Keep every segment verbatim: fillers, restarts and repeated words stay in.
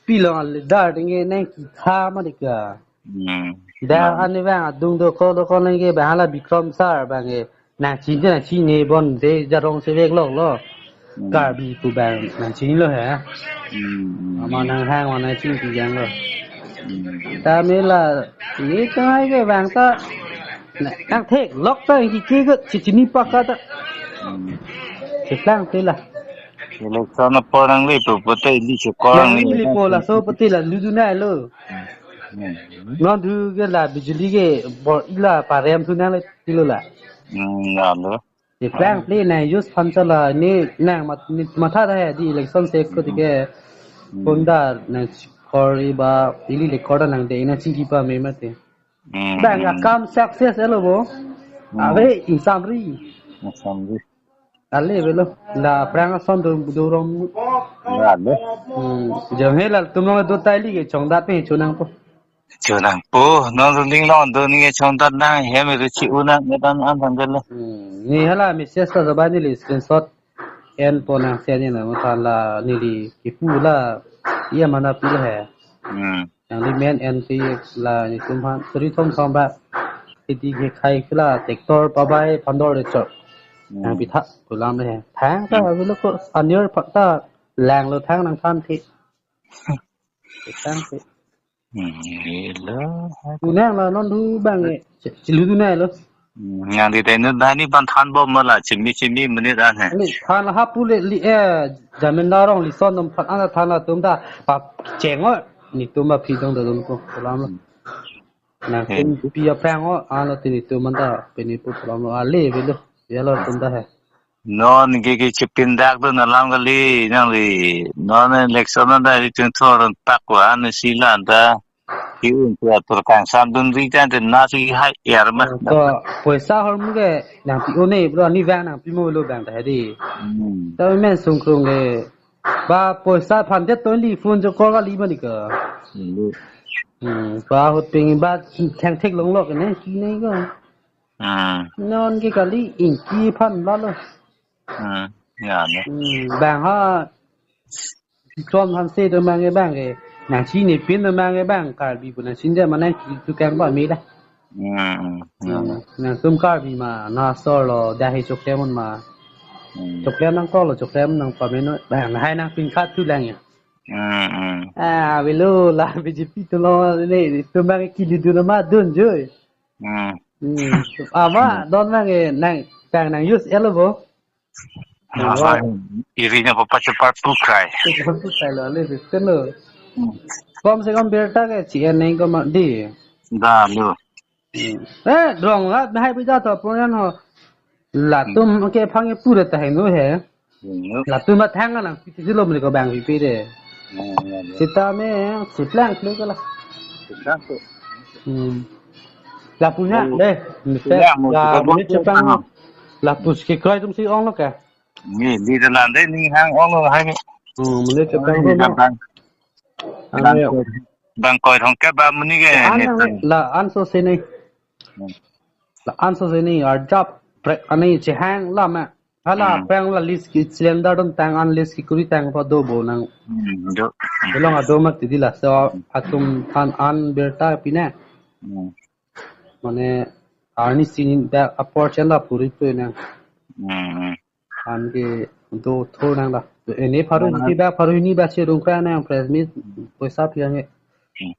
Pilong a leader ding ke nang kitha ma dika. Hmm. Dak Hmm. ani bang adung dokok dokok nang ke bang hala Bikram sir bang ke nang chin nang chin ne bon de jarong se vek lok lo. Hmm. Karbi pu bang nang chin lo he. Hmm. Ama nang hang ma nang chin ki jang lo. Hmm. Ta me la ni tangai ke bang ta nang thek lok ta ki ki ke chi chini pa ka ta. Hmm. Cheplang te la. Election apor nangli pu pute ili chekor nang nangli ili po laso pute la ludu nai lo. Hmm. Non du ke la bijli ke bor ila parem thu nang le tilo la. Hmm, ya lo. Cheplang te nang use phan chala ni nang mat-, ni matha da he di election se ko Hmm. tike Hmm. Honda nang kor iba ili le kor nang de nang chingki pa me mate. Hmm. Bang Hmm. akam success elo bo. Hmm. Ave insamri. Insamri. Ale avelo. La prang ason do do rong. Ya lo. Hmm. Jam he la tum long do taili ke chongdat pe chonang po. Chonang po. Non ruling long do ni ke chongdat nang hem ru chi unang ne dan an dan lo. Hmm. Ni hala message ta ba ni le screenshot en po nang se ni na mo than la ni li kipu la iya mana pi lo he. Hmm. Nangli men en pi la ni tum han suri thom thom ba. Iti ke khai kila tractor pabai pandor de chok. Hmm. Nang pitha kulam le he. Thang ta Hmm. avelo ko anir phak ta lang lo thang nang than thi. Thang thi. Hmm, lo. Kunang la non du bang e. Chilu du nai lo. Hmm, yang di tenu dani ban than bom ma la chimi chimi menit an he. Ani than la hapu le li e jamindar rong li son nom phat an than la tum ta pa cheng o ni tum ba phi dong da dong ko salam lo. Hmm. Nang Hmm. tum pi aphrang o an lo tini tum man ta pini pu salam lo ale avelo. Ya lo tum ta he. Non ke ke chipin dak do na lam kali nangli. Non election na dari tin thor an pak wa an si lan ta. Ki un tua tur kang sam dun ri tan te na si hai yar ma. To poisa hormu ke nang pi o ne bro ni vang nang pi mo lo bang ta he di. Hmm. Ta men sung krung ke. Ba poisa phan det to li phone jo call kali ma ni ka. Hmm. Hmm. Ba hot ping ba thang thek long lok ne ki ne ko. Hmm. Non ke kali ingki phan la lo. Hmm. Ya ne. Hmm. Bang ha Bikram Hanse do mang ke bang ke. Nang si ne pin do mang ke bang Karbi pu nang si de ma nang ki tu kang ba me da. Hmm. Hmm. Hmm. Nang tum Karbi ma na sor lo da he chok temun ma. Hmm. Chok tem nang ko lo chok tem nang pa me no. Bang hai nang pin khat tu lang ya. Hmm. Hmm. Ah, avelo la B J P tu lo ne tu mang ke ki li du na ma dun joi. Hmm. Hmm. Ama Hmm. don mang ke nang tang nang use elo bo. Aha, iri na papa chepar pu krai. Pu krai lo le bisten lo. Hmm. Kom se kom birta ke chi en neng ko ma di. Da lo. Hmm. Eh, drong la hai bija to proyan ho. Latum ke phang e pura ta hai no he. Hmm. Latum ma thang lang piti si lo mene ko bang pipi de. Hmm, ya, ya. Sita me siplang kle ko la. Siplang ko. Hmm. Lapu nya Oh. de. Mesti Siplang mo, la siplang mene mo. Chepang. Lapu si krai tum si ong lo ka. Ni di dalan de ni hang ong lo hai ni. Hmm, mene chepang Ni lo. Bang. Ano Bang yo. Koi, bang koi thong ke ba muni ke An ni nang tan. La an so se ni. Hmm. La an so se ni arjap pre ani chehang la ma. Hala Hmm. Prang la list ki cylinder dun tang an list ki kuri tang pa do bo nang. Hmm, do. Belong ado ma tidi la so atum an an birta pine. Hmm. Mane arni sini da apor chen la puri tu nang. Hmm, hmm. An ke do thor nang la. Ene pharu Hmm. ki ba pharu ni ba si rung kra nang press meet poisa pi ang. Hmm.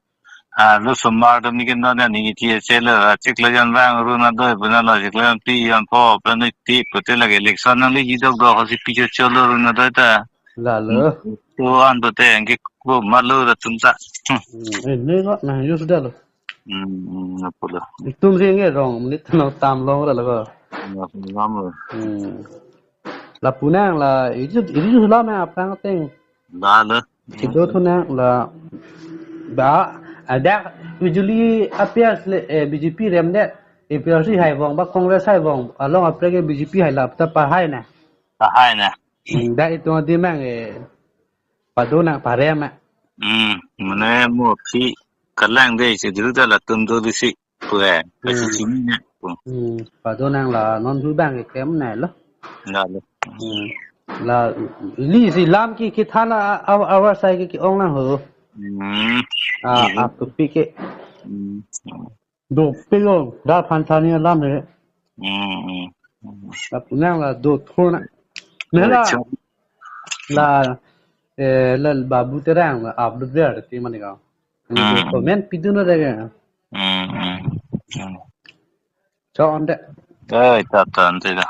Ah, lo somar dam ni ke non ni ti che lo, chiklo jan bang ru na do, buna lo chiklo jan pi jan po, plan ni ti, pute lagi election nangli jidok do, ho si pi cho cho lo ru na do ta. La lo. Hmm. To an pute ang ke ko ma lo ra tum ta. Hmm. Hmm, eh, ne ko na yo sudah lo. Hmm, hmm, na po lo. Tum si nge rong, menit no tam long ra lo ko. Na po lo. Hmm. Lapu nang la, itu, itu sudah me apang teng. La lo. Kido thu nang la ba ada usually appears le eh, B J P rem de A P R C hai vong ba Congress hai vong along apre ke B J P hai la ta pa hai na. Ta hai na. Hmm, da itu di mang eh pado nang parem ah. Hmm, mane mo phi kalang de si dru da latum do di si. Pu eh, kasi Hmm. Sini ne. Pu. Hmm. Pado nang la non hu bang ke kem nai lo. Nai lo. Hmm. La li si lam ki ki thana awar sai ki ong nang ho. Hmm. Ah, hmm, ah, topic ke. Hmm. Dopik lo, da phan thani alam he. Hmm, hmm, hmm. Lapu nang la do thona. Nela. Oi, chong. La, eh, la Babu Terang la upload ver ti mane ka. Hmm, hmm. Comment pidun na dega. Hmm, hmm, hmm. Chon de. Oi, ta ta ante da.